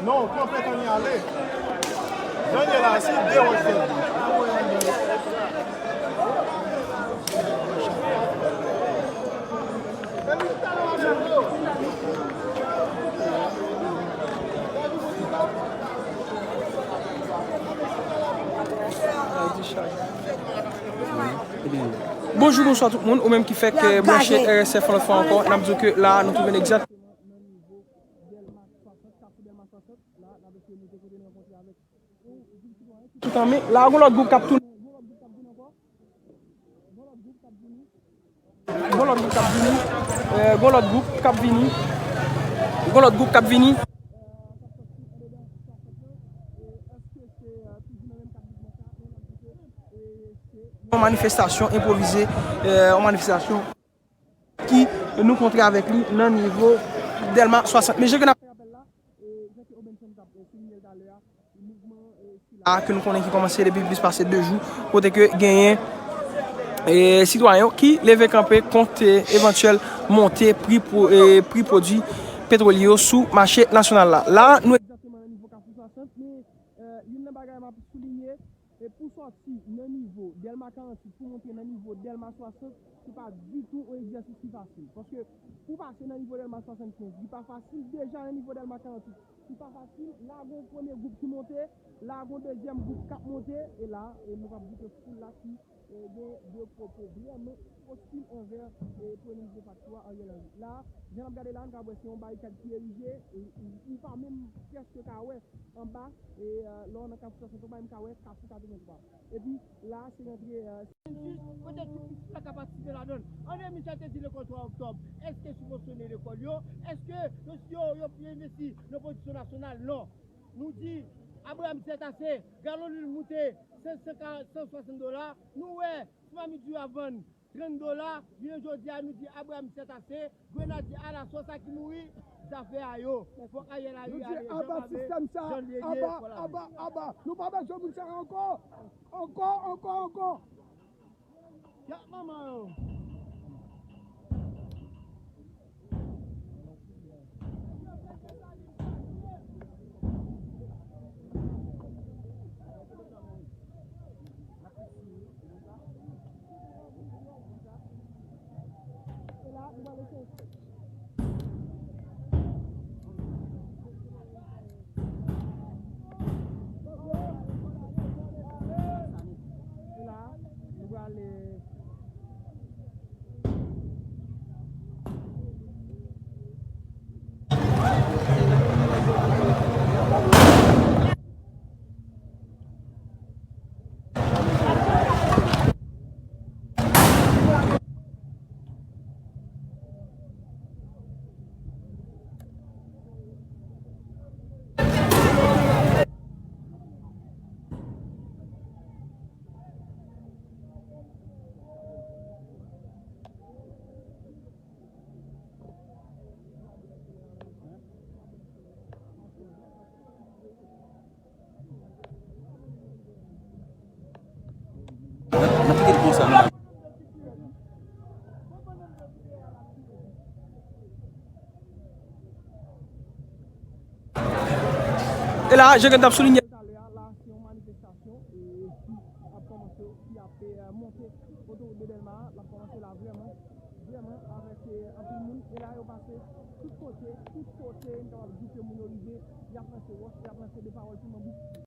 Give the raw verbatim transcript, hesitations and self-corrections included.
Non, kanpe, Tony, ale. Tony la, si de wòch fè. Bonjou, bonswa tout moun. Ou menm ki fèk, eh, branche R S F yon lòt fwa ankò, n ap di w ke la, nou twouve n egzakteman nan nivo Dèlma swasant, Kafou Dèlma swasant. La, n ap eseye moute kote n rankontre avèk yon gwoup sitwayen ki tout an men. La, gon lòt gwoup k ap tounen. Gon lòt gwoup k ap vini. Gon lòt gwoup k ap vini. Eh, gon lòt gwoup k ap vini. Gon lòt gwoup k ap vini. Yon manifestasyon enpwovize, eh, yon manifestasyon ki nou kontre avèk li nan nivo Dèlma swasant. Men jan ke n ap fè rapèl la, e, jan ke Obenson t ap, e, soulinye l talè a, mouvman, e, sila ke nou konnen ki kòmanse depi plis pase de jou, kote ke genyen, e, sitwayen yo ki leve kanpe kont, e, evantyèl monte pri pwo-, e, pri pwodui petwolye yo sou mache nasyonal la. La, nou egzakteman nan nivo Kafou swasant, men, e, youn nan bagay m ap soulinye, E pou sòti nan nivo Dèlma karanntuit, pou monte nan nivo Dèlma swasant, se pa ditou yon egzèsis ki fasil. Paske pou pase nan nivo Dèlma swasannkenz, li pa fasil. Deja nan nivo Dèlma karanntuit, li pa fasil. La, gon premye gwoup ki monte, la, gon dezyèm gwoup k ap monte, e la, e nou p ap di ke foul la ki, e, gen de pwopo vrèman ostil anvè, e, premye minis defakto a, Ariel Henry. La, jan n ap gade la, n ka wè se yon barikad ki erije, e, ou, ou pa menm prèske ka wè anba, e, e, lè w nan Kafou swasant, ou pa menm ka wè Kafou katrevenntwa. Epi la, se rantre, e, jis kote tout pitit la ka patisipe ladan l. André Michel te di lekòl twa oktòb. Èske sibvansyone lekòl yo? Èske yo, yo, yo envesti nan pwodiksyon nasyonal? Non. Nou di, Abraham, c'est assez. Galon lwil moute senk san, san swasant dola. Nou wè, ti mamit diri ap vann trant dola, jounen jodi a nou di Abraham c'est assez, grenadye alaso sa ki mouri, zafè a yo. Fòk Ariel Henry ale, Jean Fabre, Jean Lelier, fò l ale. Aba, aba, aba. Nou pa bezwen moun sa ankò. Ankò, ankò, ankò. Yak manman yo. E la, jan ke n t ap soulinye talè a, la, se yon manifestasyon, e, ki ap kòmanse, ki ap, e, monte otowout de Dèlma a, l ap kòmanse la vrèman, vrèman avèk, e, anpil moun. E la, yo pase tout kote, tout kote, n kapab di ke moun yo rive, y ap lanse wòch, y ap lanse de pawòl piman bouk.